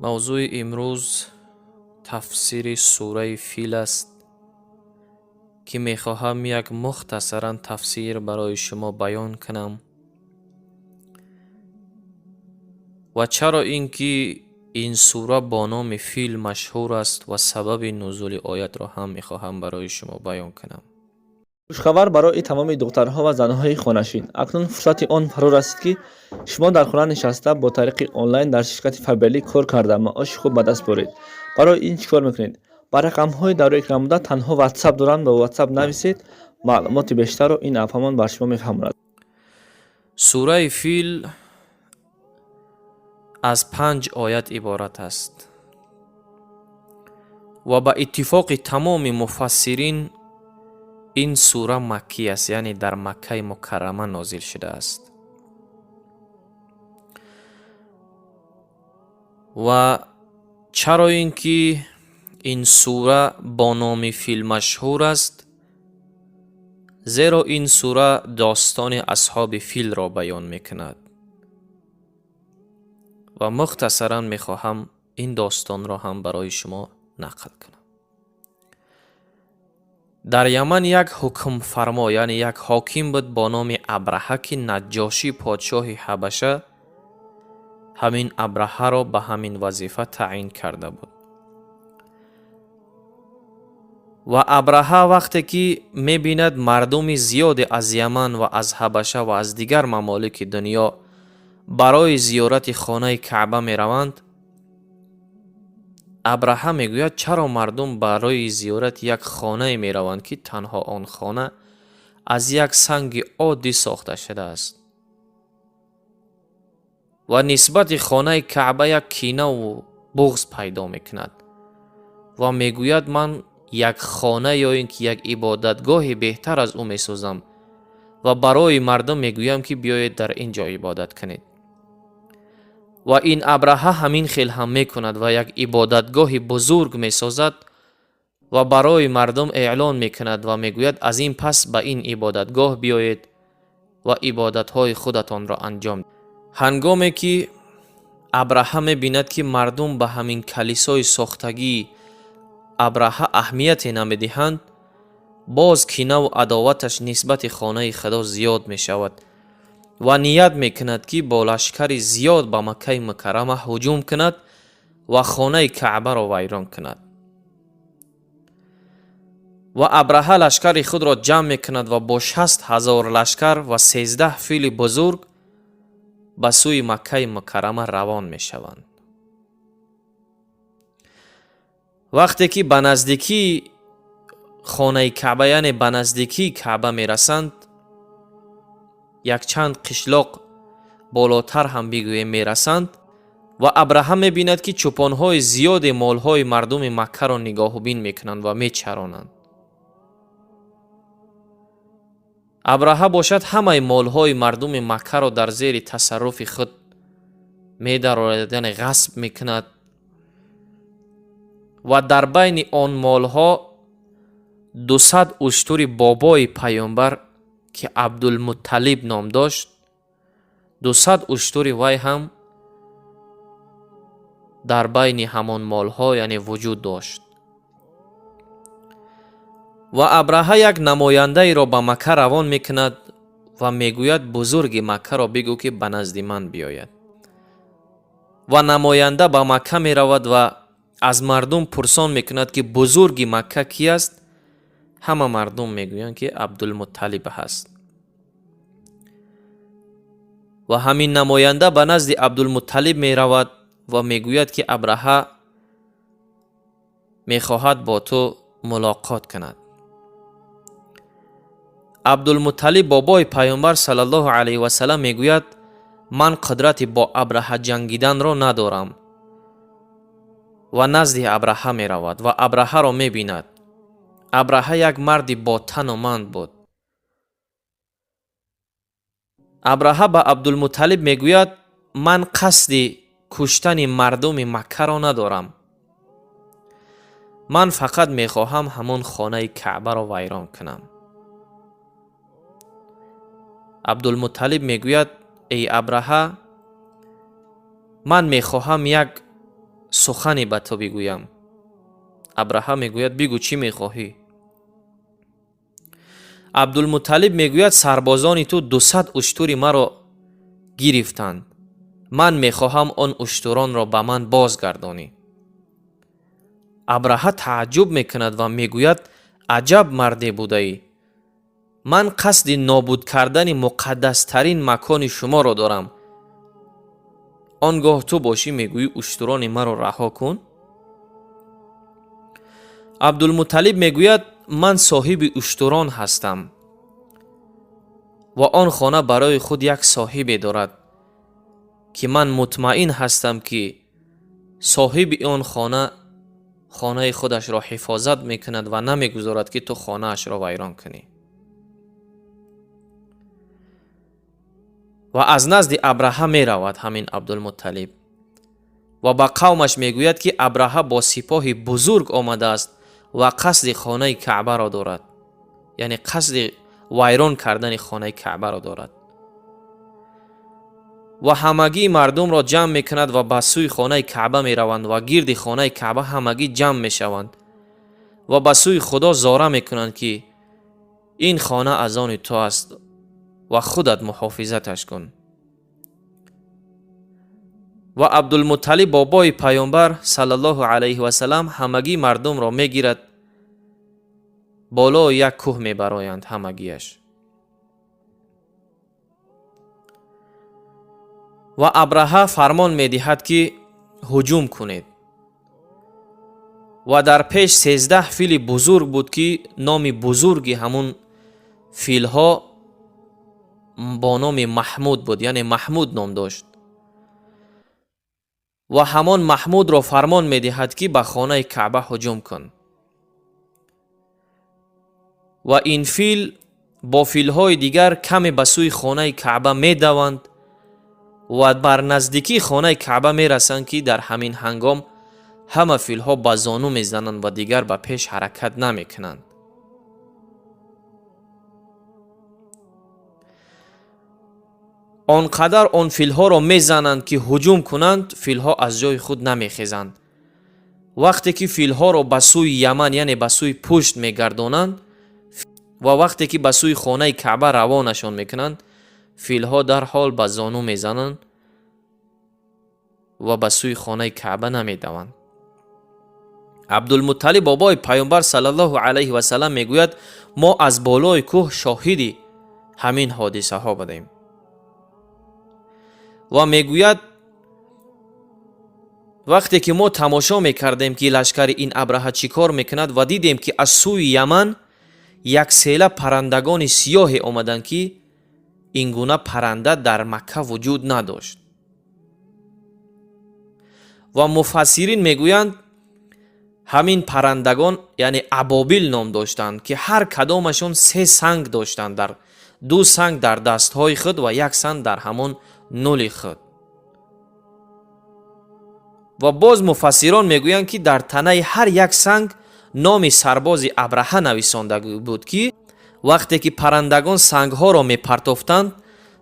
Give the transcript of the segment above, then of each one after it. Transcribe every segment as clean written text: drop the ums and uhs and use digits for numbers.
Мавзӯи имрӯз тафсири сураи Фил аст, ки мехоҳам як мухтасаран тафсир барои шумо баён кунам. Ва чаро ин ки ин сура бо номи Фил машҳур аст ва сабаби нузули оятро ҳам мехоҳам барои шумо баён кунам. Хушхабар барои тамоми духтарҳо ва занҳои хонашин. Акнун фурсати он фаро расид, ки шумо дар хона нишаста бо тариқи онлайн дар ширкати Фаберлик кор карда маоши хуб ба даст биёред. Барои ин чӣ кор мекунед? Ба рақамҳои дар рӯи экран буда танҳо WhatsApp доранд, ба WhatsApp нависед, маълумоти бештарро ин апамон бар шумо мефаҳмонад. Сураи Фил аз 5 оят иборат аст ва ба иттифоқи тамоми муфассирин ин сура маккӣ аст, яъне дар Маккаи Мукаррама нозил шудааст. Ва чаро ин ки ин сура бо номи Фил машҳур аст? Зеро ин сура достони асҳоби филро баён мекунад. Ва мухтасаран мехоҳам ин достонро ҳам барои шумо нақл кунам. Дар Яман як ҳукмфармо, яъне як ҳоким буд бо номи Абраҳа, ки Наҷҷошӣ, подшоҳи Ҳабаша, ҳамин Абраҳаро ба ҳамин вазифа таъин карда буд. Ва Абраҳа вақте ки мебинад, мардуми зиёде аз Яман ва аз Ҳабаша ва аз дигар мамолики дунё барои зиёрати хонаи Каъба мераванд, Абраҳа мегӯяд, чаро мардум барои зиёрати як хонае мераванд, ки танҳо он хона аз як санги оддӣ сохта шудааст? Ва нисбати хонаи Каъба як кинаву буғз пайдо мекунад ва мегӯяд, ман як хона ё ин ки як ибодатгоҳи беҳтар аз ӯ месозам ва барои мардум мегӯям, ки биёед дар ин ҷо ибодат кунед. Ва ин Абраҳа ҳамин хел ҳам мекунад ва як ибодатгоҳи бузург месозад ва барои мардум эълон мекунад ва мегӯяд, аз ин пас ба ин ибодатгоҳ биёед ва ибодатҳои худатонро анҷом. Ҳангоме ки Абраҳа мебинад, ки мардум ба ҳамин калисои сохтагии Абраҳа аҳамияте намедиҳанд, боз кинаву адоваташ нисбати хонаи Худо зиёд мешавад ва ният мекунад, ки бо лашкари зиёд ба Маккаи Мукаррама ҳуҷум кунад ва хонаи Каъбаро вайрон кунад. Ва Абраҳа лашкари худро ҷамъ мекунад ва бо 60 000 лашкар ва 13 фили бузург ба сӯи Маккаи Мукаррама равон мешаванд. Вақте ки ба наздикии хонаи Каъба, яъне ба наздикии Каъба мерасанд, якчанд қишлоқ болотар ҳам бигӯем мерасанд, ва Абраҳа мебинад, ки чӯпонҳои зиёде молҳои мардуми Маккаро нигоҳубин мекунанд ва мечаронанд. Абраҳа бошад, ҳамаи молҳои мардуми Маккаро дар зери тасарруфи худ медарорад, яъне ғасб мекунад ва дар байни он молҳо 200 уштури бобои паёмбар, ки Абдулмутталиб ном дошт, 200 уштури вай ҳам дар байни ҳамон молҳо, яъне, вуҷуд дошт. Ва Абраҳа як намояндаеро ба Макка равон мекунад ва мегӯяд, бузурги Маккаро бигӯ, ки ба назди ман биёяд. Ва намоянда ба Макка меравад ва аз мардум пурсон мекунад, ки бузурги Макка ки аст? Ҳама мардум мегӯянд, ки Абдулмутталиб ҳаст. Ва ҳамин намоянда ба назди Абдулмутталиб меравад ва мегӯяд, ки Абраҳа мехоҳад бо ту мулоқот кунад. Абдулмутталиб, бобои паёмбар саллаллоҳу алайҳи васаллам, мегӯяд, ман қудрати бо Абраҳа ҷангиданро надорам. Ва назди Абраҳа меравад ва Абраҳаро мебинад. Абраҳа як марди ботануманд буд. Абраҳа ба Абдулмутталиб мегӯяд, ман қасди куштани мардуми Маккаро надорам. Ман фақат мехоҳам ҳамон хонаи Каъбаро вайрон кунам. Абдулмутталиб мегӯяд, эй Абраҳа, ман мехоҳам як Сухане ба ту бигӯям. Абраҳа мегӯяд: бигӯ, чӣ мехоҳӣ? Абдулмутталиб мегӯяд: сарбозони ту 200 уштури маро гирифтанд. Ман мехоҳам он уштуронро ба ман бозгардонӣ. Абраҳа тааҷҷуб мекунад ва мегӯяд: аҷаб марде будаӣ. Ман қасди нобуд кардани муқаддастарин макони шуморо дорам. Он гоҳ ту бошӣ мегӯӣ уштурони маро раҳо кун? Абдулмутталиб мегӯяд: ман соҳиби уштурон ҳастам ва он хона барои худ як соҳибе дорад ки ман мутмаин ҳастам ки соҳиби он хона хонаи худашро ҳифозат мекунад ва намегузорад ки ту хонаашро вайрон кунӣ. Ва аз назди Абраҳа меравад ҳамин Абдулмутталиб ва ба қавмаш мегӯяд ки Абраҳа бо сипоҳи бузург омадааст ва қасди хонаи Каъбаро дорад, яъне қасди вайрон кардани хонаи Каъбаро дорад. Ва ҳамагии мардумро ҷамъ мекунад ва ба сӯи хонаи Каъба мераванд ва гирди хонаи Каъба ҳамагӣ ҷамъ мешаванд ва ба сӯи Худо зора мекунанд ки ин хона аз они ту аст ва худат муҳофизаташ кун. Ва Абдулмутталиб бобои паёмбар саллаллоҳу алайҳи васаллам ҳамагӣ мардумро мегирад, болои як кӯҳ мебароянд ҳамагиаш. Ва Абраҳа фармон медиҳад ки ҳуҷум кунед. Ва дар пеш 13 фили бузург буд ки номи бузурги ҳамун филҳо бо номи Маҳмуд буд, яъне Маҳмуд ном дошт. Ва ҳамон Маҳмудро фармон медиҳад ки ба хонаи Каъба ҳуҷум кун. Ва ин фил бо филҳои дигар каме ба сӯи хонаи Каъба медаванд ва бар наздикии хонаи Каъба мерасанд ки дар ҳамин ҳангом ҳама филҳо ба зону мезананд ва дигар ба пеш ҳаракат намекунанд. Он қадар он филҳоро мезананд ки ҳуҷум кунанд, филҳо аз ҷои худ намехезанд. Вақте ки филҳоро ба сӯи Яман, яъне ба сӯи пушт мегардонанд ва вақте ки ба сӯи хонаи Каъба равонашон мекунанд, филҳо дарҳол ба зону мезананд ва ба сӯи хонаи Каъба намедаванд. Абдулмутталиб бобои паёмбар саллаллоҳу алайҳи васаллам мегӯяд: мо аз болои кӯҳ шоҳиди ҳамин ҳодисаҳо будем. Ва мегӯяд вақте ки мо тамошо мекардем ки лашкари ин Абраҳа чӣ кор мекунад ва дидем ки аз сӯи Яман як села паррандагони сиёҳе омаданд ки ин гуна парранда дар Макка вуҷуд надошт. Ва муфассирин мегӯянд ҳамин паррандагон яъне абобил ном доштанд ки ҳар кадомашон 3 санг доштанд, дар 2 санг дар дастҳои худ ва 1 санг дар ҳамон нули худ. Ва боз муфассирон мегӯянд ки дар танаи ҳар як санг номи сарбози Абраҳа нависонда буд ки вақте ки паррандагон сангҳоро мепартофтанд,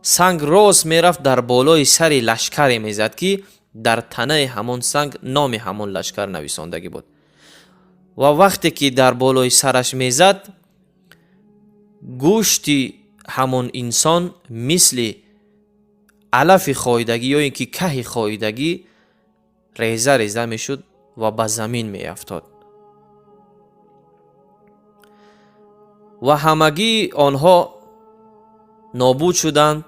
санг рост мерафт дар болои сари лашкаре мезад ки дар танаи ҳамон санг номи ҳамон лашкар нависондагӣ буд. Ва вақте ки дар болои сараш мезад, гӯшти ҳамон инсон мисли алафи хоидагӣ ё ин ки каҳи хоидагӣ реза реза мешуд ва ба замин меафтод. Ва ҳамагии онҳо нобуд шуданд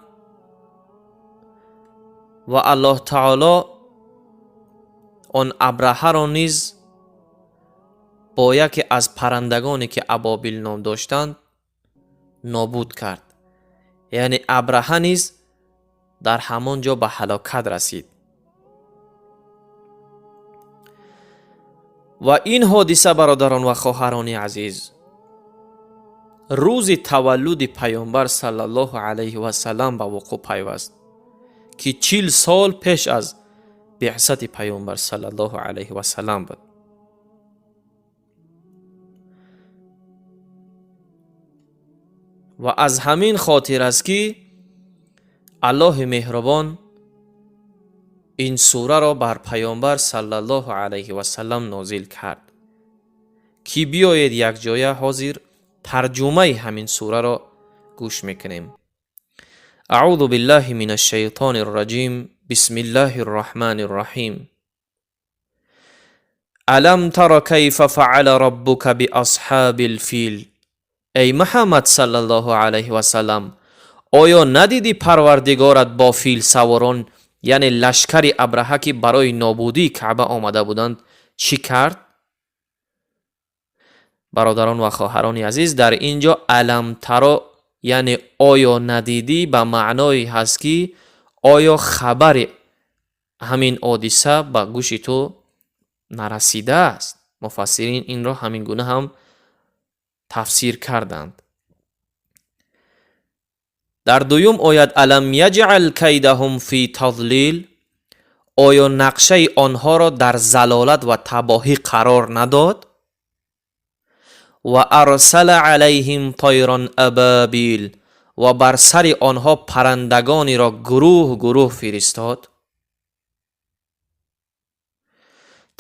ва Аллоҳ таоло он Абраҳаро низ бо яке аз паррандагоне ки абобил ном доштанд нобуд кард. Яъне Абраҳа низ дар ҳамон ҷо ба ҳалокат расид. Ва ин ҳодиса, бародарон ва хоҳарони азиз, рӯзи таваллуди паёмбар саллаллоҳу алайҳи васаллам ба вуқӯъ пайваст ки 40 сол пеш аз биъсати паёмбар саллаллоҳу алайҳи васаллам буд. Ва аз ҳамин хотир аст ки Аллоҳи меҳрубон Ин сураро бар Паёмбар саллаллоҳу алайҳи васаллам нозил кард, ки биёед, якҷоя ҳозир тарҷумаи ҳамин сураро гӯш мекунем. Аъузу биллаҳи мин ашшайтони рраҷим. Бисмиллаҳи рраҳмани рраҳим. Алам тара кайфа фаъала раббука биасҳаби лфил. Эй Муҳаммад саллаллоҳу алайҳи васаллам, оё надидӣ Парвардигорат бо филсаворон, яъне лашкари Абраҳа, ки барои нобудии Каъба омада буданд, чӣ кард? Бародарон ва хоҳарони азиз, дар ин ҷо алам таро, яъне оё надидӣ, ба маъное ҳаст, ки оё хабари ҳамин ҳодиса ба гӯши ту нарасидааст? Муфассирин инро ҳамин гуна ҳам тафсир карданд. Дар дуюм оят: алам яҷъал кайдаҳум фи тазлил. Оё нақшаи онҳоро дар залолат ва табоҳӣ қарор надод? Ва арсала алайҳим тайран абабил. Ва бар сари онҳо паррандагонеро гурӯҳ гурӯҳ фиристод.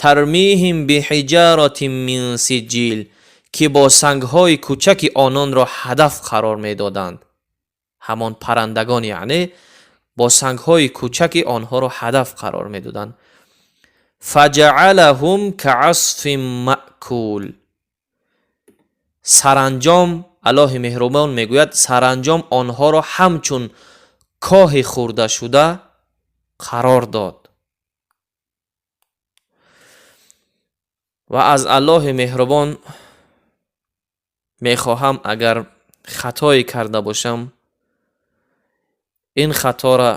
Тармиҳим биҳиҷаратин мин сиҷҷил, ки бо сангҳои кӯчаки ононро ҳадаф қарор медоданд. Ҳамон паррандагон, яъне бо сангҳои кӯчаки онҳоро ҳадаф қарор медоданд. Фаҷаалаҳум каасфин маъкул. Саранҷом, Аллоҳи меҳрубон мегӯяд, саранҷом онҳоро ҳамчун коҳи хӯрдашуда қарор дод. Ва аз Аллоҳи меҳрубон мехоҳам, агар хатое карда бошам, ин хатора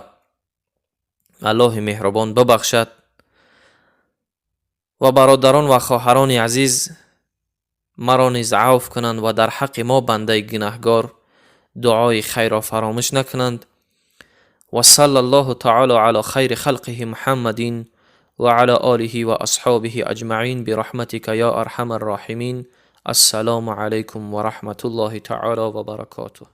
Аллоҳи меҳрубон бибахшад. Ва бародарон ва хоҳарони азиз маро низ авф кунанд ва дар ҳаққи мо, бандаи гунаҳгор, дуои хайрро фаромӯш накунанд. Ва саллаллоҳу таоло ало хайри халқиҳи Муҳаммадин ва ало олиҳи ва асҳобиҳи аҷмаин бираҳматика ё арҳама арроҳимин. Ассалому алайкум ва раҳматуллоҳи таоло ва баракотуҳ.